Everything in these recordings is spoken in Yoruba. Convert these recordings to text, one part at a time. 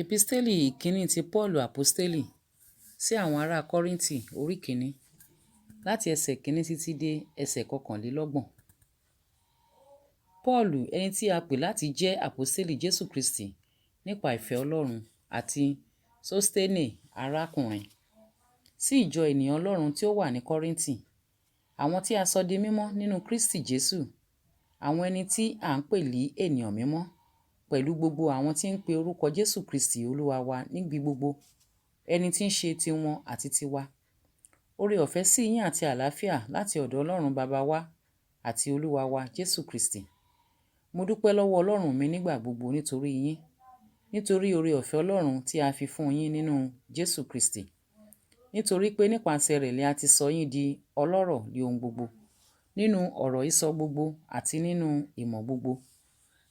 Episteli ìkíní ti Pọ́ọ̀lù Àpọ́stélì sí àwọn ará Kọ́ríńtì orí kìíní láti ẹsẹ̀ kìíní títí dé ẹsẹ̀ kọkànlélọ́gbọ̀n. Pọ́ọ̀lù ẹni tí a pè láti jẹ́ àpọ́stélì Jésù Kristì nípa ìfẹ́ Ọlọ́run àti Sósténè arákùnrin. Sí ìjọ ènìyàn Ọlọ́run tí ó wà ní Kọ́ríńtì, àwọn tí a sọ di mímọ́ nínú Kristì Jésù, àwọn ẹni tí à ń pè ní ènìyàn mímọ́, pẹ̀lú gbogbo àwọn tí ń pe orúkọ Jésù Kristì Olúwa wa níbi gbogbo, ẹni tí ń ṣe tiwọn àti tiwa. Oore ọ̀fẹ́ sí yín àti àlàáfíà láti ọ̀dọ̀ Ọlọ́run Baba wa àti Olúwa wa Jésù Kristì. Mo dúpẹ́ lọ́wọ́ Ọlọ́run mi nígbà gbogbo nítorí yín, nítorí oore ọ̀fẹ́ Ọlọ́run tí a fi fún yín nínú Jésù Kristì. Nítorí pé nípasẹ̀ rẹ̀ ni a ti sọ yín di ọlọ́rọ̀ ní ohun gbogbo, nínú ọ̀rọ̀ ìsọ gbogbo àti nínú ìmọ̀ gbogbo.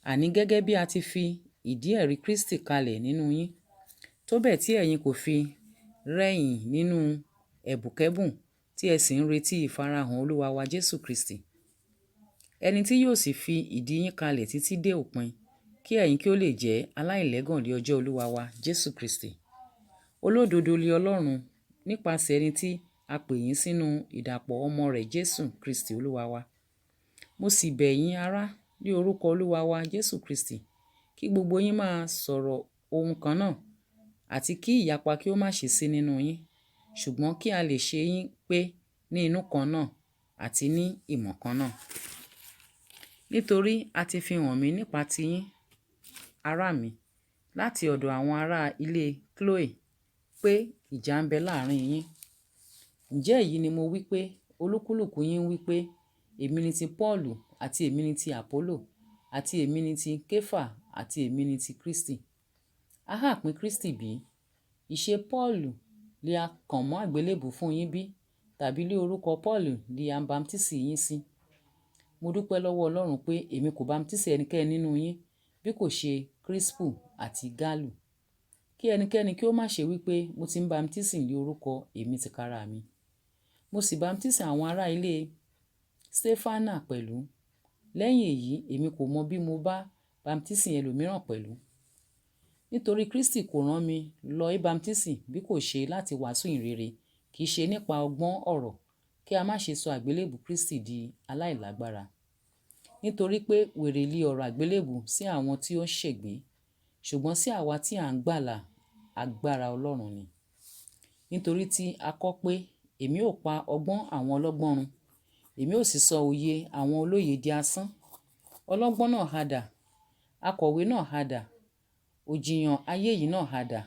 Àní gẹ́gẹ́ bí a ti fi ìdí ẹ̀rí Kristì kalẹ̀ nínú yín, tó bẹ́ẹ̀ tí ẹ̀yin kò fi rẹ̀yìn nínú ẹ̀bùnkẹ́bùn tí ẹ sì ń retí ìfarahàn Olúwa wa Jésù Kristì. Ẹni tí yóò sì fi ìdí yín kalẹ̀ títí dé òpin, kí ẹ̀yin kí ó lè jẹ́ aláìlẹ́gàn ní ọjọ́ Olúwa wa Jésù Kristì. Olódodo li Ọlọ́run nípasẹ̀ ẹni tí a pè yín sínú ìdàpọ̀ ọmọ rẹ̀ Jésù Kristì Olúwa wa. Mo sì bẹ̀ yín ará ní orúkọ Olúwa wa Jésù Kristì, kí gbogbo yín máa sọ̀rọ̀ ohun kan náà, àti kí ìyapa kí ó má ṣe sí nínú yín, ṣùgbọ́n kí a lè ṣe yín pé ní inú kan náà àti ní ìmọ̀ kan náà. Nítorí a ti fi hàn mí nípa tiyín, ará mi, láti ọ̀dọ̀ àwọn ará ilé Chloe pé ìjà ń bẹ láàrín yín. Ǹjẹ́ èyí ni mo wí pé olúkúlùkù yín ń wí pé, èmi ni ti Pọ́ọ̀lù àti èmi ni ti Àpólò àti èmi ni ti Kéfà àti èmi ni ti Kristì. A ha pín Kristì bí? Ìṣe Pọ́ọ̀lù li a kàn mọ́ àgbélébùú fún yín bí? Tàbí ní orúkọ Pọ́ọ̀lù li a bamtísì yín sí? Mo dúpẹ́ lọ́wọ́ Ọlọ́run pé èmi kò bamtísì ẹnikẹ́ni nínú yín bí kò ṣe Krispu àti Gálù. Kí ẹnikẹ́ni kí ó má ṣe wí pé mo ti ń bamtísì ní orúkọ èmi tìkára mi. Mo sì bamtísì àwọn ará ilé Stefana pẹ̀lú. Lẹ́yìn èyí èmi kò mọ bí mo bá bamtísì ẹlòmíràn pẹ̀lú. Nítorí Kristì kò rán mi lọ í bamtísì bí kò ṣe láti wàásù ìhìnrere, kì í ṣe nípa ọgbọ́n ọ̀rọ̀, kí a má ṣe sọ àgbélébùú Kristì di aláìlágbára. Nítorí pé wèrè li ọ̀rọ̀ àgbélébùú sí àwọn tí ó ń ṣègbé, ṣùgbọ́n sí àwa tí à ń gbàlà, agbára Ọlọ́run ni. Nítorí tí a kọ pé, èmi ó pa ọgbọ́n àwọn ọlọ́gbọ́n run, èmi ó sì sọ òye àwọn olóye di asán. Ọlọ́gbọ́n náà ha dà, akọ̀wé náà ha dà, òjìyàn ayé yìí náà ha dà.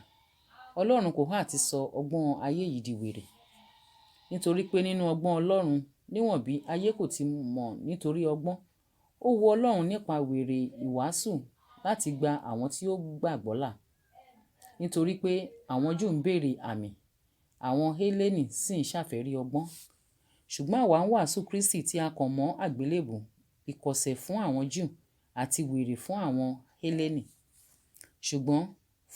Ọlọ́run kò ha ti sọ ọgbọ́n ayé yìí di wèrè. Nítorí pé nínú ọgbọ́n Ọlọ́run, níwọ̀n bí ayé kò ti mọ̀ nítorí ọgbọ́n, ó wu Ọlọ́run nípa wèrè ìwàásù láti gba àwọn tí ó gbàgbọ́ là. Nítorí pé àwọn Júù ń béèrè àmì, àwọn Hélénì sì ń ṣàfẹ́rí ọgbọ́n. Ṣùgbọ́n àwa ń wàásù Kristì tí a kàn mọ́ àgbélébùú, ìkọ̀sẹ̀ fún àwọn Júù àti wèrè fún àwọn Hélénì. Ṣùgbọ́n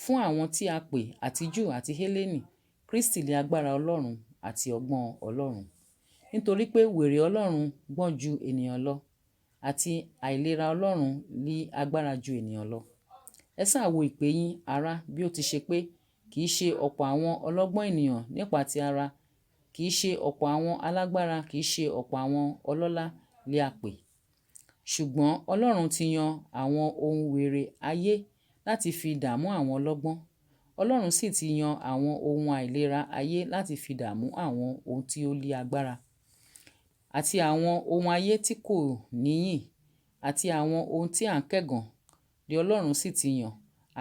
fún àwọn tí a pè àti Júù àti Hélénì, Kristì li agbára Ọlọ́run àti ọgbọ́n Ọlọ́run. Nítorí pé wèrè Ọlọ́run gbọ́n ju ènìyàn lọ, àti àìlera Ọlọ́run li agbára ju ènìyàn lọ. Ẹ sá wo ìpè yín, ará, bí ó ti ṣe pé kì í ṣe ọ̀pọ̀ àwọn ọlọ́gbọ́n ènìyàn nípa ti ara, kì í ṣe ọ̀pọ̀ àwọn alágbára, kì í ṣe ọ̀pọ̀ àwọn ọlọ́lá li a pè. Ṣùgbọ́n Ọlọ́run ti yan àwọn ohun wèrè ayé láti fi dààmú àwọn ọlọ́gbọ́n. Ọlọ́run sì ti yan àwọn ohun àìlera ayé láti fi dààmú àwọn ohun tí ó li agbára, àti àwọn ohun ayé tí kò níyìn, àti àwọn ohun tí à ń kẹ́gàn ni Ọlọ́run sì ti yàn,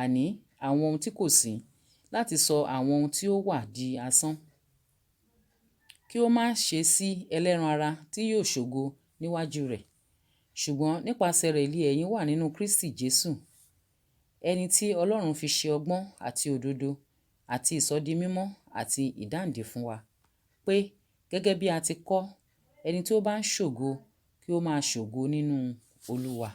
àní àwọn ohun tí kò sí, láti sọ àwọn ohun tí ó wà di asán. Kí ó má ṣe sí ẹlẹ́ran ara tí yóò ṣògo níwájú rẹ̀. Ṣùgbọ́n nípasẹ̀ rẹ̀ li ẹ̀yin wà nínú Kristì Jésù, ẹni tí Ọlọ́run fi ṣe ọgbọ́n àti òdodo àti ìsọdimímọ́ àti ìdáǹdè fún wa. Pé gẹ́gẹ́ bí a ti kọ́, ẹni tí ó bá ń ṣògo kí ó máa ṣògo nínú Olúwa.